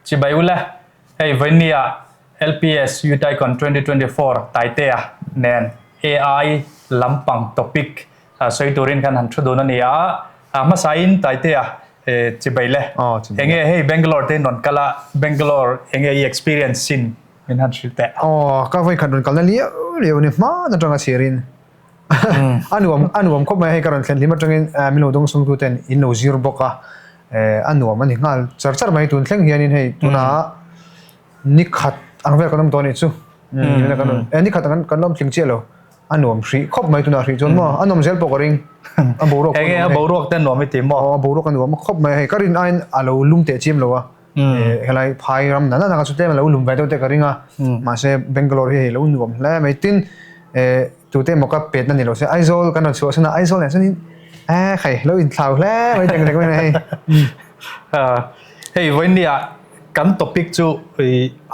Chibai ule, hei vawinia LPS Youth-Icon 2024 Taitea nen AI lampang topic sawi turin khan han thu dun a ni a. A hmasain Taitea chibai le, enge hei Bangalore te in rawn kal a, Bangalore enge i experience sin min han hrilh teh. Aw, ka vawikhat rawn kalna liau liau ni hma atanga chhiarin A nuam a nuam khawp mai a, hei ka rawn thlen hlim atangin min lo dawngsawm tu ten in lo zir bawk a, a nuam a ni nghal char char mai tun thleng hianin hei tunah ni khat ang vel kan awm tawh a nih chu ni khat ang kan awm tling chiah lo a nuam hrih khawp mai tunah hrih chuan maw a nuam zel pawh ka ring a boruak enge a boruak te nuam i ti maw aw a boruak a nuam khawp mai hei ka rin aiin a lo lum teh chiam lo a helai phai ram nana nana chu tlem a lo lum ve deuh te ka ring a mahse Bangalore hi hei lo nuam hle mai tin Tute emaw ka petna ni lo se Aizawl kan rawn chhuah chhun a, Aizawl nen chuan in eh khai lo inthlau hle mai teng reng mai hei. Hei vawinia kan topic chu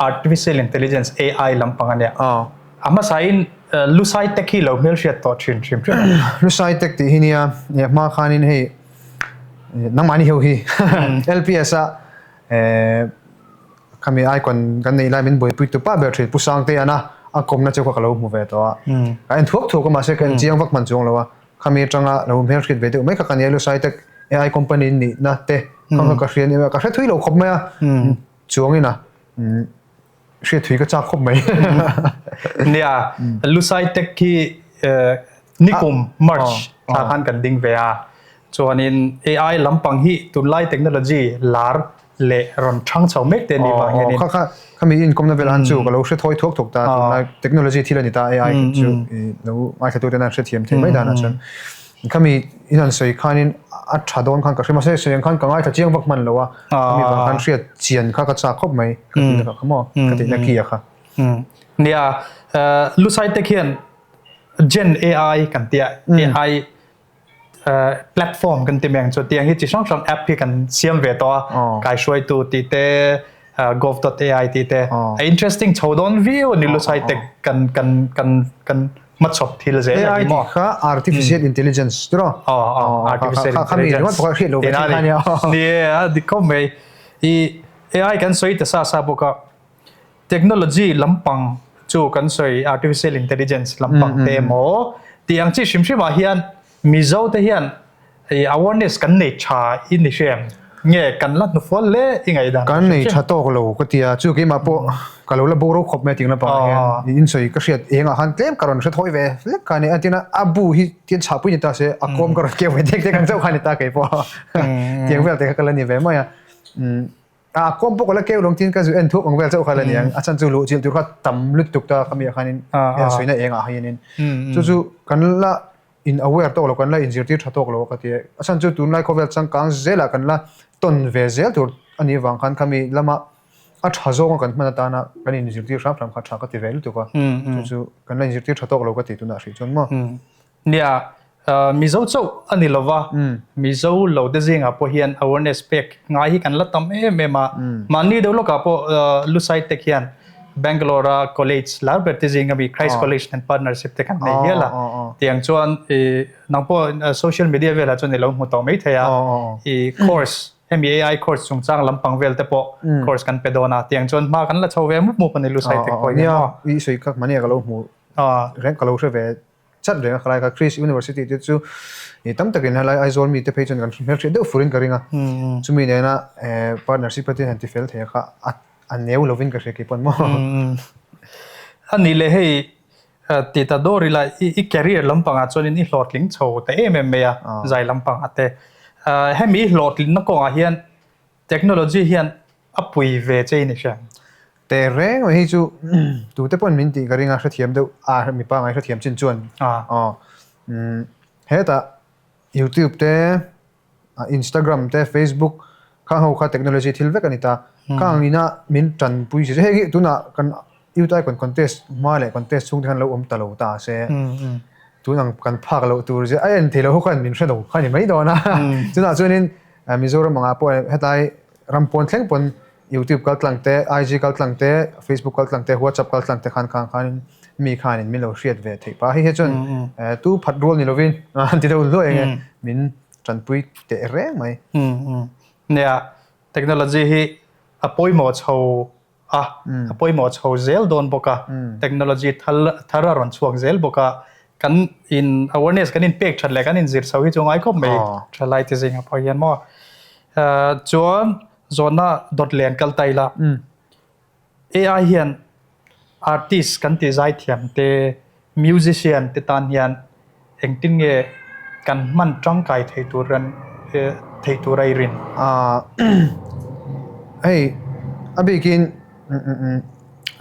Artificial Intelligence AI lampang a nia. A hmasain Lusai Tech hi lo hmelhriat tawh thin hrim hrim a. Lusai Tech tih hi nia hma khanin hei nangmahni ho hi LPS a Khami icon kan neih lai min buaipui tu pa ber thin Pu Sangte ana a kawmna chu kha ka lo hmu ve tawh a. Ka en thuak thuak a mahse ka en chiang vak hman chuang lo a. Khami atanga lo hmel hriat ve deuh mai kha ka nia Lusai Tech AI company nihna te kha kha ka hria nia ka hre thui lo khawp mai a. Chuangin a hriat thui ka chak khawp mai. Nia Lusai Tech hi nikum March thla khan kan ding ve a. Chuanin AI lampang hi tunlai technology lar leh rawn thang chho mek te ni vang hianin. Kha kha khami inkawmna vel han chu ka lo hre thawi thuak thuak ta tunlai technology thil a ni ta AI chu lo ngaithla tu ten an hrethiam thei mai danah chuan khami in han sawi khanin a tha dawn khan ka hre mahse sawi ang khan ka ngaithla chiang vak hman lo a khami vang khan hriat chian kha ka chak khawp mai ka ti na kha maw ka tihna ki a kha. Nia Lusai te khian Gen AI kan tia AI platform kan ti mai ang chu tiang hi chi hrang hrang app hi kan siam ve tawh a kaihruaitu tih te gov.ai tih te a interesting chho dawn viau a ni lusai te kan kan kan kan hmachhawp thil zel a ni maw kha artificial intelligence tiro artificial intelligence kha hriat lo ve kha nia ni a dik khawp mai i AI kan sawi ta sa sa bawk a Technology lampang chu kan sawi artificial intelligence lampang te emaw tih ang chi hrim hrim ah hian Mizo te hian awareness kan nei tha i ni hriam nge kan la hnufual hle i ngaihdan Kan nei tha tawk lo ka ti a, chu keimah pawh ka lo la bo ro khawp mai a tih lampang ah hian in sawi ka hriat eng ah khan tlem ka rawn hre thawi ve hlek kha a ni a, tin a bu hi tian chhahpui ni ta se a kawm ka rawn keu ve dek dek ang chauh kha a ni ta keipawh tiang vel te kha ka la ni ve mai a. A kawm pawh ka la keu lo tin ka zu en thuak ang vel chauh kha la ni ang. A chhan chu luh chilh tur kha tam lutuk ta khami ah khanin hian sawina eng ah hianin chu chu kan la in aware tawk lo kan la inzirtir tha tawk lo ka ti a. A chhan chu tunlai khawvel changkang zelah kan la tawn ve zel tur a nih avang khan khami lama a tha zawnga kan hman atana kan inzirtir hram hram kha tha ka ti ve lutuk a. Chu chu kan la inzirtir tha tawk lo ka ti tunah hrih chuan maw. Nia, Mizo chauh a ni lova, Mizo lo te zingah pawh hian awareness pek ngai hi kan la tam em em a. Mahni deuh lawkah pawh Lusai te khian Bangalore a college lar ber te zinga mi Christ College nen partnership te kan nei hial a. Tiang chuan nang pawh social media velah chuan i lo hmu tawh mai thei a. I course hemi AI course chungchang lampang vel te pawh course kan pe dawn a. Tiang chuan hma kan la chho ve mup mup a ni Lusai te pawh hian. Nia, i sawi kha mahni ka lo hmu reng ka lo hre ve chat reng a khalai kha Christ University te chu i tam takin helai Aizawl mi te phei chuan kan hmelhriat deuh furin ka ring a chumi nena partnership te han ti fel thei a kha a neu lovin ka hria kei pawn maw A nih leh hei ti ta dawr ila i career lampangah chuanin i hlawhtling chho ta em em mai a zai lampangah te hemi i hlawhtlinna kawngah hian Technology hian a pui ve che in i hria. Teh reng mai hi chu tute pawn min tih ka ring a, hrethiam deuh a mipa ngai hrethiam chin chuan aw hetah youtube te instagram te facebook khang ho kha technology thil vek a ni ta khang ina min tanpui si hei hi tunah kan youth icon contest hma leh contest chhung te khan lo awm ta lo ta se tunang kan phak loh tur zia a en thei lo ho khan min hre lo kha ni mai dawn a chunah chuanin Mizoram angah pawh hetlai ram pawn thleng pawn YouTube kal tlang te, IG kal tlang te, Facebook kal tlang te, WhatsApp kal tlang te khan khan khanin mi khanin min lo hriat ve theih pah. Hei hi chuan tu phat rual ni lovin an ti deuh hluai enge min tanpui teh reng mai. Nia, technology hi. a pawimawh chho a, a pawimawh chho zel dawn bawk a, technology thar a rawn chhuak zel bawk a, kan in awareness kan in pek that leh kan in zir chho hi chu ngai khawp mai thalai te zingah pawh hian maw. Chuan zawhna dawt leh an kal ta ila. AI hian artist kan tih zaithiam te, musician te tan hian engtin nge kan hman tangkai thei tur an thei tur a i rin? Hei a bikin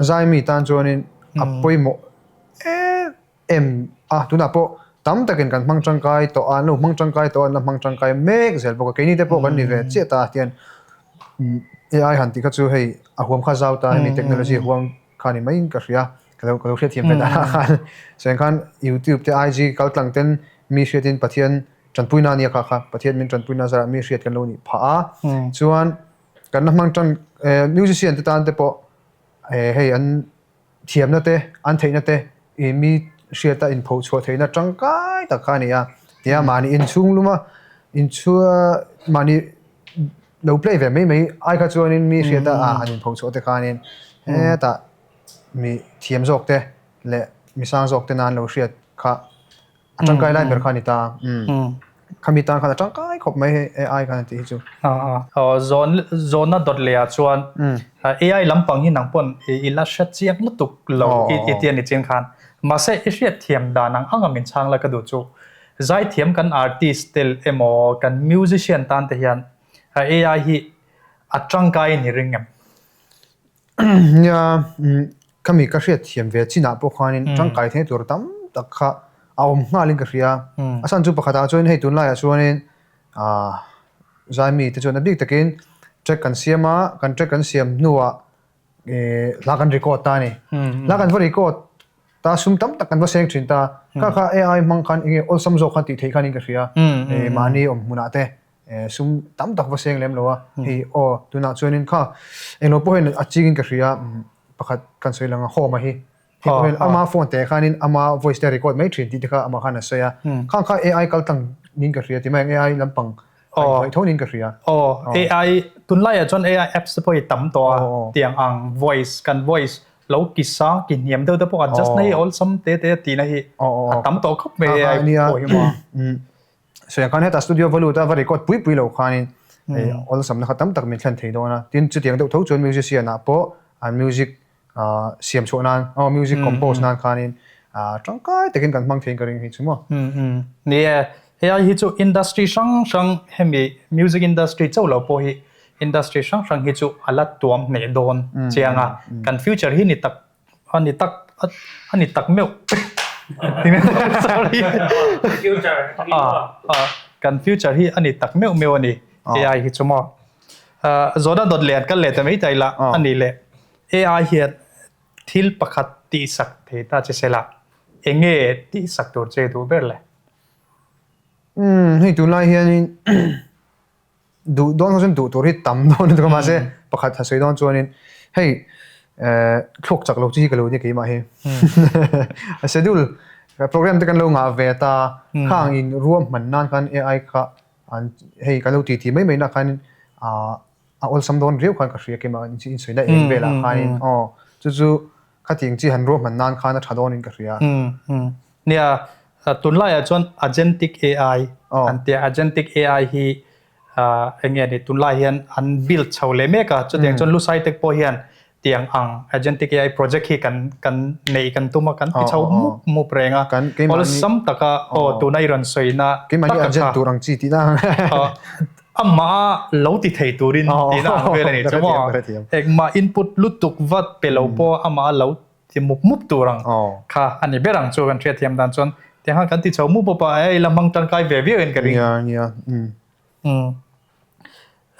zaimi tan chuanin a pawimawh em em a, tunah pawh tam takin kan hmang tangkai tawh a, an lo hmang tangkai tawh a, an la hmang tangkai mek zel bawk a, keini te pawh kan ni ve chiah ta tian AI han tih kha chu hei a huam kha zau ta hemi technology huam kha ni maiin ka hria ka lo ka lo hriatthiam ve dan ah khan chuan khan YouTube te IG kal tlang ten mi hriatin Pathian tanpuina ania kha kha Pathian min tanpuina zarah mi hriat kan lo nih phah a chuan kan la hmang tan musician te tan te pawh hei an thiamna te, an theihna te ih mi hriata inpho chhuah theihna tangkai tak kha a ni a. Tia mahni inchhung luma inchhua mahni lo play ve mai mai ai kha chuanin mi hriata ah han inpho chhuah te khanin hetah mi thiam zawk te leh mi sang zawk te nan lo hriat kha A tangkai lai ber kha a ni ta. Khami tan khan a tangkai khawp mai hei AI khan a tih hi chu. Zawhna dawt leh ah chuan AI lampang hi nang pawn i la hre chiang lutuk lo i ti a ni chin khan. Mahse i hriat thiam dan ang anga min chhang la ka duh chu. Zaithiam kan artist tel emaw kan musician tan te hian AI hi a tangkai in i ring em? Nia, khami ka hriat thiam ve chinah pawh khanin tangkai thei tur tam tak kha a awm nghalin ka hria. A chhan chu pakhatah chuan hei tunlaiah chuanin ah zaimi te chuan a bik takin track kan siam a, kan track kan siam hnuah ih hla kan record ta a ni. Hla kan va record ta sum tam tak kan va seng thin ta. Kha kha AI hmang khan enge awlsam zawk khan tih theih khanin ka hria. Mahni awm hmunah te. Sum tam tak va seng lem lo a, hei aw tunah chuanin kha englo pawh hian a chingin ka hria pakhat kan sawi lang a home a hi hei pawh hian ama phone te khanin ama voice te a record mai thin tih te kha amah khan a sawi a, khang kha AI kal tlang niin ka hria ti mai ang AI lampang a inhawih tho niin ka hria. Aw AI tunlaiah chuan AI apps te pawh hi tam tawh a tiang ang voice kan voice lo ki sang ki hniam deuh te pawh adjust na hi awlsam te te tihna hi a tam tawh khawp mai AI pawh hi maw. Sawiah khan heta studio va lut a va record pui pui lo khanin hei awlsamna kha tam tak min thlen thei dawn a, tin chutiang deuh tho chuan musician ah pawh an music siam chhuah nan aw music compose nan khanin tangkai takin kan hmang theiin ka ring hi chu maw. Ni e, hei ai hi chu industry hrang hrang hemi music industry chauh lo pawh hi industry hrang hrang hi chu a la tuam hneh dawn chiang a, kan future hi ni tak A ni tak a ni tak meuh sorry kan future hi a ni tak meuh meuh a ni AI hi chu maw zawhna dawt leh an kal leh ta mai ta ila a ni leh AI hian thil pakhat tihsak thei ta che sela enge tihsak tur che duh ber le? Hei tunlai hianin duh dawn ho chuan duh tur hi tam dawn lutuk a mahse pakhat ha sawi dawn chuanin hei thluak chak lo chi hi ka lo nia keimah hi a schedule program te kan lo ngah ve ta khang in ruam hman nan khan AI kha an hei kan lo ti ti mai mai na khan a a awlsam dawn riau khan ka hria keimah in sawi na eng velah khanin aw chu chu khatiang chi han ruam hman nan khan a tha dawn in ka hria. Nia, tunlaiah chuan Agentic AI an tia, Agentic AI hi eng nge ni tunlai hian an build chho leh mek a, chutiang chuan Lusai te pawh hian tiang ang Agentic AI project hi kan kan nei kan tum a, kan ti chho mup mup reng a, awlsam taka aw tuna i rawn sawina tak a kha amah lo ti thei turin tihna ang vel a ni chu maw, engmah input lutuk vat pe lo pawh amah lo ti mup mup tur ang kha a ni ber ang chu kan hriat thiam dan chuan tiang khan kan ti chho mup mup a ei la hmang tangkai ve viau in ka ring. Nia nia umm.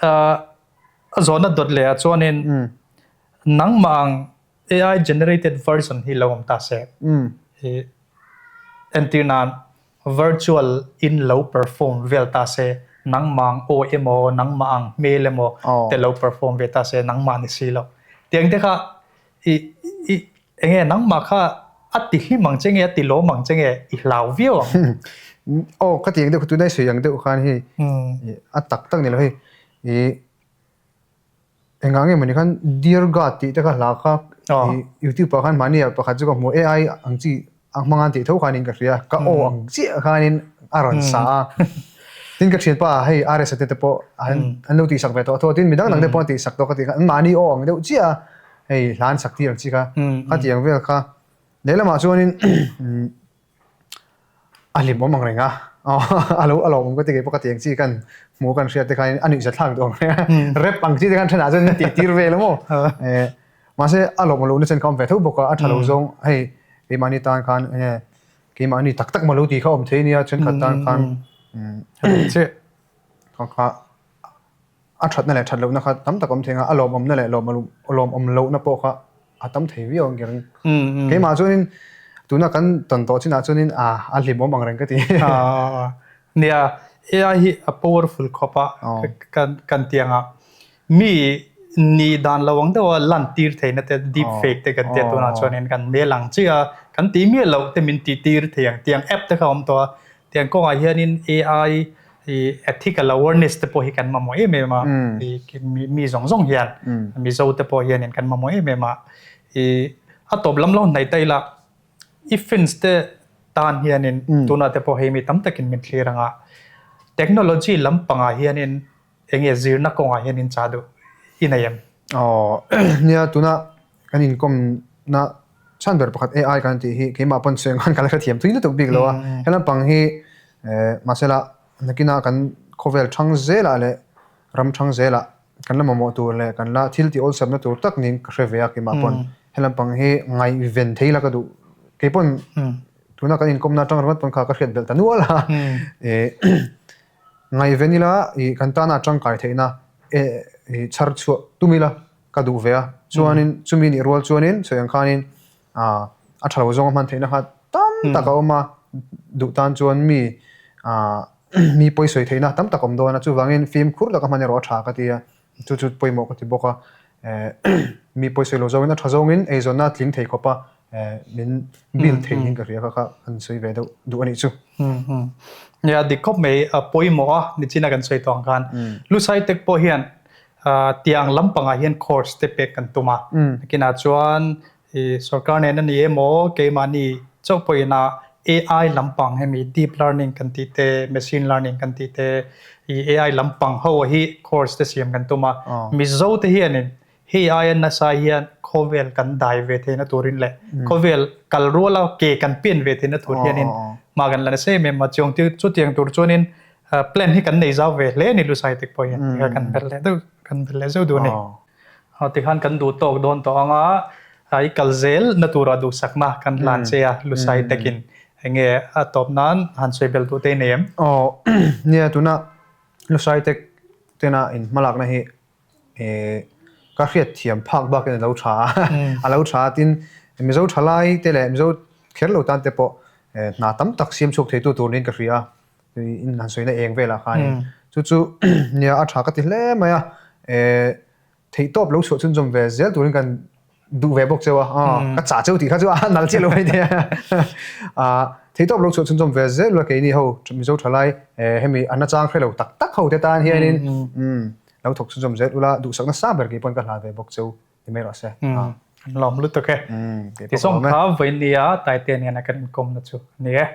A zawhna dawt leh ah chuanin nangmah ang AI generated version hi lo awm ta se entir nan virtual in lo perform vel ta se nangmah ang aw emaw nangmah ang hmel emaw te lo perform ve ta se nangmah ni si lo tiang te kha I i enge nangmah kha a ti hlim ang che nge a ti lawm ang che nge i hlau viau ang? Aw ka ti ang deuh kha tunai sawi ang deuh khan hei a tak tak ni lo hei i Engah nge mawni khan Dear God tih te kha hla kha YouTube ah khan mahni ah pakhat chu ka hmu AI ang chi a hmang an tih tho khanin ka hria ka aw ang chiah khanin a rawn sa a. Tin ka thianpa hei RS te te pawh an lo tihsak ve tawh a tho tin midang dang te pawh an tihsak tawh ka tih kha an mahni aw ang deuh chiah a hei hla an sak tir ang chi kha kha tiang vel kha lehlamah chuanin A hlimawm ang reng a, a lo a lawmawm ka ti kei pawh ka ti ang chi kan hmuh kan hriat te khan a nuihza thlak duh ang reng a, rep ang chi te khan thenah chuan tih tir vel a maw. Mahse a lawmawm lohna chen kha awm ve tho bawk a, a tha lo zawng hei keimahni tan khan enge keimahni tak tak maw lo tih kha awm thei a nia thenkhat tan khan kha kha a thatna leh that lohna kha tam tak awm thei ang a, a lawmawmna leh lawmawm lohna pawh kha a tam thei viau ang ka ring. Keimah chuanin tuna kan tawn tawh chinah chuanin a a hlimawm ang reng ka ti. Nia, AI hi a powerful khawp a kan kan ti ang a, mi nih dan lo ang deuha lan tir theihna te deep fake te kan tia tunah chuanin kan hmel ang chiah a, kan tih miah loh te min tih tir thei ang tiang app te kha a awm tawh a, Tiang kawngah hianin AI i ethical awareness te pawh hi kan mamawh em em a, i mi zawng zawng hian Mizo te pawh hianin kan mamawh em em a. I a tawp lam lo hnaih ta ila i fans te tan hianin tunah te pawh hei mi tam takin min thlir ang a, technology lampangah hianin Enge zirna kawngah hian in chah duh i nei em? Aw, nia tuna kan inkawmna chhan ber pakhat AI kan tih hi keimah pawn sawi ang khan ka la hrethiam tui lutuk bik lo a. He lampang hi mahsela nakina kan khawvel thang zelah leh ram thang zelah kan la mamawh tur leh kan la thil tih awlsamna tur tak niin ka hre ve a keimah pawn. He lampang hi ngaihven thei la ka duh. Kei pawn tuna kan inkawmna atang ringawt pawn kha ka hriat belh ta nual a. Ngaihven ila ih kan tana tangkai theihna ih chhar chhuah tum ila ka duh ve a, chuanin chumi nih rual chuanin sawi ang khanin ah a tha lo zawnga hman theihna kha tam tak a awm a, duh tan chuan mi ah mi pawi sawi theihna tam tak a awm dawn a, chuvangin fimkhur taka hman erawh a tha ka ti a, chu chu pawimawh ka ti bawk a, eh mi pawi sawi lo zawngin a tha zawngin eizawnna a tling thei khawp a, min build thei in ka hria kha kha an sawi ve deuh duh a nih chu. Nia dik khawp mai a pawimawh a nichina kan sawi tawh ang khan Lusai Tech pawh hian tiang lampangah hian course te pek kan tum a nakinah chuan i sorkar nen a ni emaw keimahni chauh pawhin a AI lampang hemi deep learning kan tih te machine learning kan tih te i AI lampang ho hi course te siam kan tum a Mizo te hianin Hei aia nasa hian khawvel kan dai ve theihna turin leh khawvel kal ruala ke kan pian ve theihna tur hianin hma kan la nasa em em a, chuang chutiang tur chuanin plan hi kan nei zau ve hle a ni Lusai tek pawh hian tikha kan bel leh deuh kan bel leh zeuh duh a ni. Tikhan kan duh tawk dawn tawh ang a, i kal zel na turah duhsakna kan hlan che a Lusai tekin enge a tawp nan han sawi bel duh te i nei em? Aw nia tuna Lusai tek tena in hmalakna hi Ka hriat thiam phak bakin a lo tha a, a lo tha a tin Mizo thalai te leh Mizo kher lo tan te pawh hna tam tak siam chhuak theitu tur niin ka hria a, in han sawina eng velah khanin chu chu nia a tha ka ti hle mai a, theihtawp lo chhuah chhunzawm ve zel turin kan duh ve bawk cheu a, ka chah cheu tih kha chu a nal chiah lo mai thei a, theihtawp lo chhuah chhunzawm ve zel ula keini ho Mizo thalai hemi a nachang hre lo tak tak ho te tan hianin lo thawk chhunzawm zel ula duhsak nasa ber kei pawn ka hlan ve bawk cheu ti mai rawh se. An lawm lutuk e. Ti zawng kha vawiin nia Taite nena kan inkawmna chu a ni e.